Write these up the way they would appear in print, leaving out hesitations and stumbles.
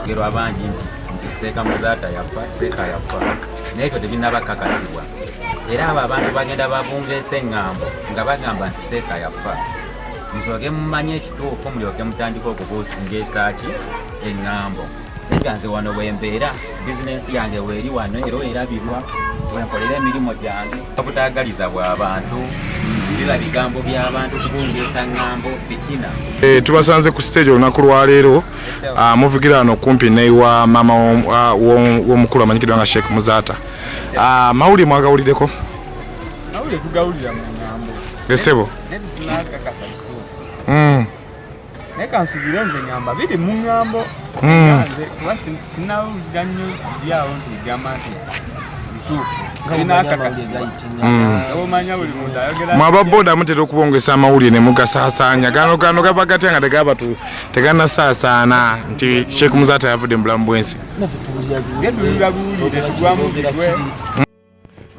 Gerwa bangi nti Seeka Muzaata yafa, Seeka yafa, naye ebyo tebinnabakakasibwa. Era abo abantu bagenda babungeesa eŋŋambo nga bagamba nti Seeka yafa. Musooke mumanye ekituufu mulyoke mutandike okubungeesa ki eŋŋambo. Naye nze wano wembeera, bizinensi yange weeri wano era erabirwa, wenkolera emirimu gyange. Obutaagaliza bw'abantu, biba bigambo by'abantu kubungeesa ŋŋambo, fitina. Tubasanze ku stage olunaku lwaleero. Muvugira wano kumpi newa maama w'omukulu amanyikiddwa nga Sheikh Muzaata. Mawulire mwagawuliddeko? Mawulire tugawulira mu ŋŋambo. Esebo. Naye tetunakakasa kituufu. Naye kansubire nze ŋŋamba biri mu ŋŋambo. Nze kuba sinawulira nnyo byawo nti bigamba nti bituufu. Mwe aba boda mutera okubongesa amawulire ne mugasaasaanya. Gano gano gaba gatya nga teganasaasaana nti Sheikh Muzaata yavudde mu bulamu bw'ensi.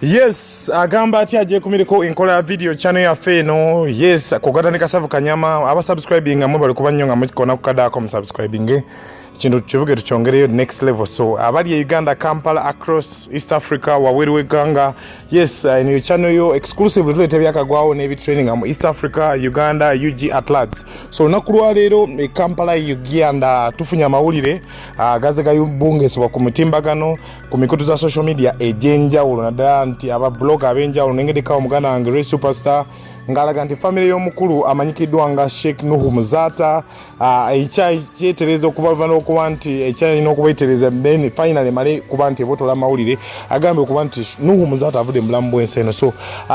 Yes, agamba ati agyekumireko enkola ya video channel yaffe eno. Yes, kugatandika Kasavu Kanyama aba subscribing mwe bali kuba nnyo nga mukikona ku kadaako mu subscribing ekintu tukivuge tukyongereyo next level. So abali e Uganda, Kampala, across East Africa, wabweru w'eggwanga, yes, eno channel yo exclusive tuleeta ebyakagwawo n'ebitraining mu East Africa, Uganda, UG at large. So olunaku lwaleero e Kampala, Uganda, tufunye amawulire gaze gayubungesebwa ku mitimbagano, ku mikutu za social media egy'enjawulo, naddala nti aba blog ab'enjawulo. Nengedekawo muganda wange Ray Superstar ng'alaga nti famire y'omukulu amanyikiddwa nga Sheikh Nuhu Muzaata ekyayetereza okuva luvannyuma okuba nti ekyalina okubeetereza, then finally male kuba nti ebotola amawulire agambye okuba nti Nuhu Muzaata avudde mu bulamu bw'ensi eno. So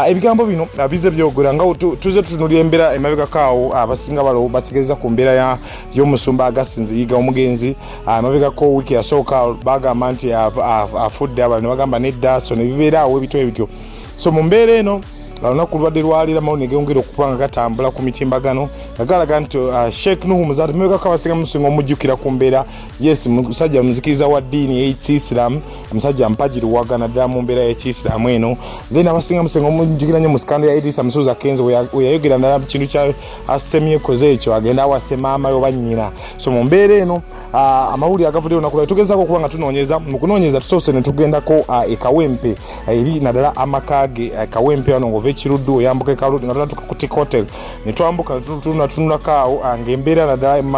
ebigambo bino bize byogera nga tuze tutunulira embeera emabegako awo, abasinga balo bategeeza ku mbeera y'omusumba Augustine Yiga omugenzi. Emabegako wiiki yasooka bagamba nti afudde, abalala ne bagamba nedda, so ne bibeera awo ebityo ebityo. So mu mbeera eno, olunaku lubadde lwalira amawulire geyongera okuba nga gatambula ku mitimbagano nga galaga nti Sheikh Nuhu Muzaata, mabegako abasinga musinga omujjukira ku mbeera, yes, musajja muzikiriza wa ddiini ey'Ekiyisiraamu, musajja mpagiruwaga naddala mu mbeera y'Ekiyisiraamu eno. Then abasinga musinga omujjukira nnyo mu scandal ya Idrisa Musuuza Kenzo, we yayogera naddala mu kintu kya asemyekoze ekyo agenda awase maama we oba nnyina. So mu mbeera eno, amawulire agavuddeyo olunaku lwa tugezaako okuba nga tunoonyeza. Mu kunoonyeza tusoose ne tugendako e Kawempe, eri naddala amaka ge e Kawempe wano ng'ova Ekiruddu oyambuka e Kaluddu nga tunatuuka ku Tik Hotel ne twambuka ne tutunulako awo, ng'embeera naddala mu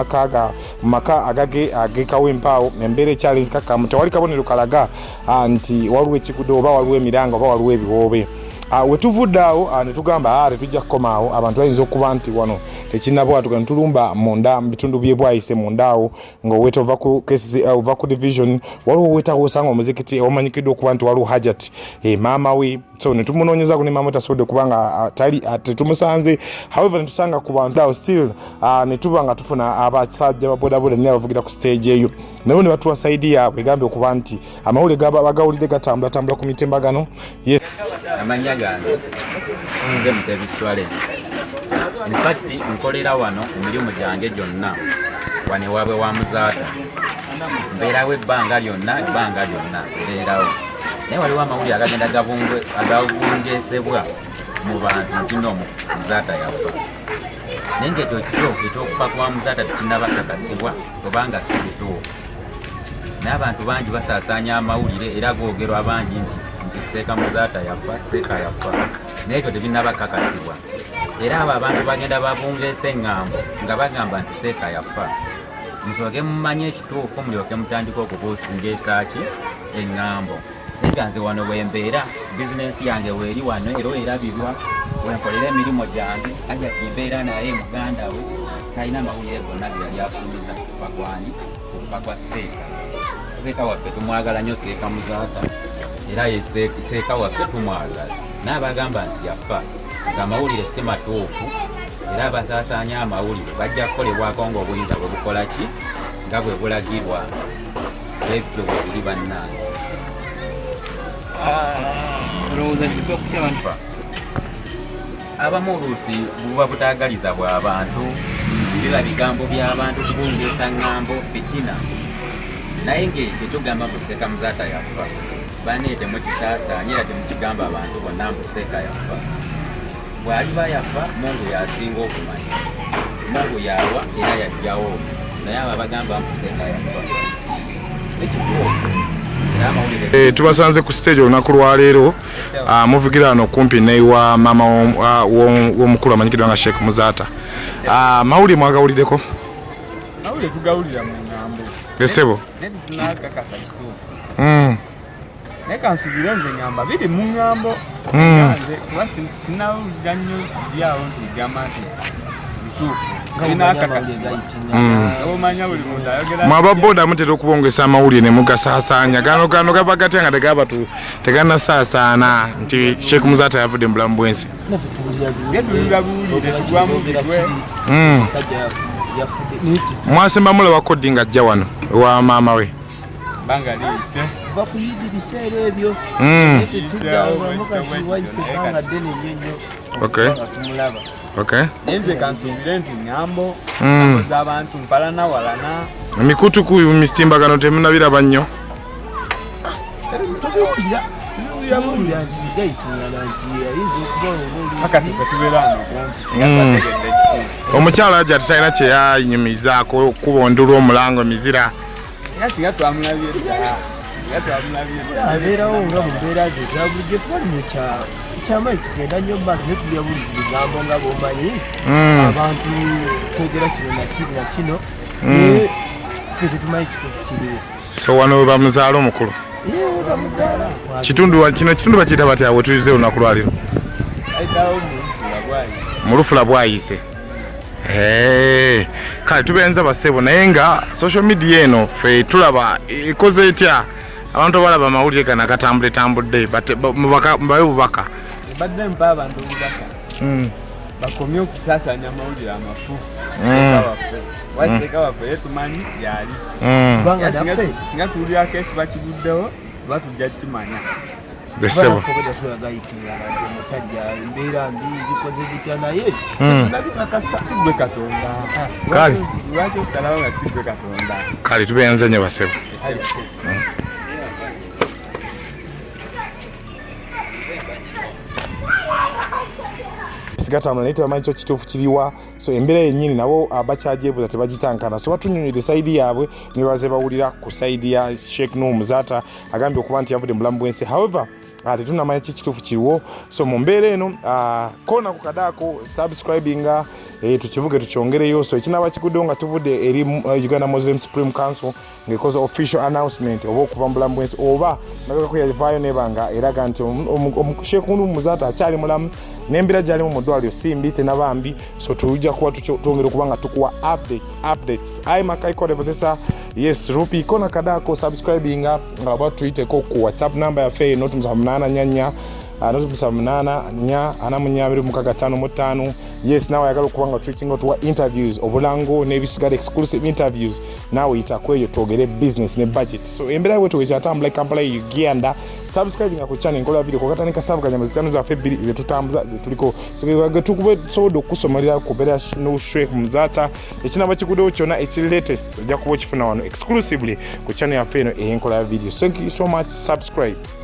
maka agage ag'e Kawempe awo embeera ekyali nzikakkamu, tewali kabonero kalaga nti waliwo ekigudde oba waliwo emiranga oba waliwo ebiwoobe. Wetuvudde awo, ne tugamba, tetujja kukoma awo, abantu bayinza okuba nti wano tekinnabwatuka, ne tulumba munda mu bitundu by'e Bwayise munda awo ng'oweta ova ku KCC, ova ku division, waliwo owetawo osanga omuzikiti omanyikiddwa okuba nti waliwo Hajat, maama we. So ne tumunoonyezaako ne maama we tasobodde kubanga tali, tetumusanze. However, ne tusanga ku bantu awo still, ne tuba nga tufuna abasajja ba bodaboda naye abavugira ku stage eyo, nabo ne batuwa side yaabwe egambye okuba nti amawulire bagawulidde gatambulatambula ku mitimbagano. Yes. Amannya gange nze Mutebi Swale. In fact, nkolera wano emirimu gyange gyonna wano ewaabwe wa Muzaata. Mbeerawo ebbanga lyonna, ebbanga lyonna mbeerawo, naye waliwo amawulire agagenda agabungesebwa mu bantu nti no Muzaata yafa, naye ngaekyo kyo ekyokufa kwa Muzaata tekinnabakakasibwa obanga si bituufu. Naye abantu bangi basaasaanya amawulire era googerwa bangi nti Seeka Muzaata yafa, Seeka yafa, naye ebyo tebinnabakakasibwa. Era abo abantu bagenda babungeesa eŋŋambo nga bagamba nti Seeka yafa. Musooke mumanye ekituufu mulyoke mutandike okubungeesa ki eŋŋambo. Naye nga nze wano wembeera, bizinensi yange weeri wano era erabirwa, wenkolera emirimu gyange. Hajati mbeera naye muganda we, talina amawulire gonna ge yali afulumiza kufa kwani, okufa kwa Seeka. Seeka waffe tumwagala nnyo, Seeka Muzaata, era ye Seeka waffe tumwagala, naye abagamba nti yafa nga amawulire si matuufu, era abasaasaanya amawulire bajja kukolebwako ng'obuyinza bwe bukola ki, nga bwe bulagirwa. Ebyo bwe biri, bannange. Olowooza kiva ku ky'abantu? Abamu oluusi buba butaagaliza bw'abantu, biba bigambo by'abantu kubungeesa ŋŋambo, fitina, naye ng'ekyo tugamba mbu Seeka Muzaata yafa, bannaye temukisaasaanya era temukigamba abantu bonna mbu Seeka yafa. Bw'aliba yafa, Mungu yasinga okumanya. Mungu yawa era yajjawo, naye abo abagamba mbu Seka yafa si kituufu, era amawulire. Tubasanze ku stage olunaku lwaleero. Muvugira wano kumpi newa maama w'omukulu amanyikiddwa nga Sheikh Muzaata. Mawulire mwagawuliddeko? Mawulire tugawulira mu ngambo. Esebo. Naye tetunakakasa kituufu. Naye kansubire nze ngamba biri mu ngambo. Nze kuba sinawulira nnyo byawo nti gamba nti bituufu, binakakasibwa. Omanya buli muntu ayogera. Mwe ababoda mutera okubongesa amawulire ne mugasaasaanya. Gano gaba gatya nga teganasaasaana nti Sheikh Muzaata yavudde mu bulamu bw'ensi? Naffe tuwulira. Tuwulira buwulire, tugwamu bitwe. Musajja yafudde naye Mwasemba mulaba koddi nga ajja wano ewa maama we? Bbanga liyise. Kuva ku Yidi, biseera ebyo. Naye tetuddangamu, kati wayise ebbanga ddene nnyo nnyo nga tumulaba. Naye nze kansuubire nti ŋŋambo z'abantu mpalana walana. Emikutu ku mitimbagano temunabiraba nnyo? Tubiwulira, tubiwulira nti gayitingana nti ayinza okuba oba Paka tufe tubeera wano okumpi, singa twategedde ekituufu. Omukyala ajja tetalina kyeyanyumizaako kuba ondulu omulango emizira. Era singa twamulabye ddala, singa twamulabye ddala. Abeerawo nga mu mbeera ze eza bulijjo, tubali mu kyamaanyi kigenda nnyo mu maaso, naye tulya buli bigambo nga bwomanyi abantu twogera kino nakiri na kino, naye ffe tetumanyi kituufu kiriwo. So wano we bamuzaala omukulu? Ye bamuzaala. Kitundu kino, kitundu bakiyita batya we tulize olunaku lwaliro? Ayitawo mu lufula bwayise. Mu lufula bwayise. Hey, kale tubenza basebo, naye nga social media eno ffe tulaba ekoze etya? Abantu abalaba amawulire gano agatambudde tambudde mubawe bubaka. Mbadde mpa abantu obubaka bakomye okusaasaanya amawulire amafu. Seeka waffe, waseeka waffe ye tumanyi gyali. Kubanga Era naffe singa tuwulirako ekiba kiguddewo, tuba tujja kukimanya. Besebo. Naffe obwedda tulagayitingana nti omusajja embeera mbi, bikoze bitya, naye nabikakasa. Si gwe Katonda. Kale. Lwaki osalawo nga si gwe Katonda? Kale tubenza nnyo basebo. Kale, Sigatambula naye tebamanyi kyo kituufu kiriwa. So embeera yennyini nabo bakyagyebuuza, tebagitankana. So batunyonyodde side yaabwe nebaze bawulira ku side ya Sheikh Nuhu Muzaata agambye okuba nti yavudde mu bulamu bw'ensi. However, tetunamanya ki kituufu kiriwo. So mu mbeera eno, kona ku kadaako subscribinga, tukivuge tukyongereyo. So ekinaba kiguddewo nga tuvudde eri Uganda Muslim Supreme Council ng'ekoze official announcement oba okuva mu bulamu bw'ensi oba nabekako yavaayo nebanga eraga nti Sheikh Nuhu Muzaata akyali mulamu n'embeera gyalimu mu ddwaliro si mbi, tenaba mbi. So tujja kuba twongera okuba nga tukuwa updates, updates. Ayi makaikole bosesa, yes, rupi kona kadako subscribinga nga oba tuyiteko ku WhatsApp number yaffe 078 4 078 4 4 2655. Yes, nawe ayagala okuba nga treating otuwa interviews, obulango n'ebisigala, exclusive interviews, naawe yitako eyo twogere business ne budget. So embeera bwetu wekyatambula e Kampala, Uganda. Subscribinga ku channel Enkola Video kokatandika sabukanyama zitano zaffe ebbiri zetutambuza zetuliko tusobodde okukusomalira ku mbeera no Sheikh Muzaata. Ekinaba kiguddewo kyonna ekiri latest ojja kuba okifuna wano exclusively ku channel yaffe eno ey'Enkola ya Video. Thank you so much, subscribe.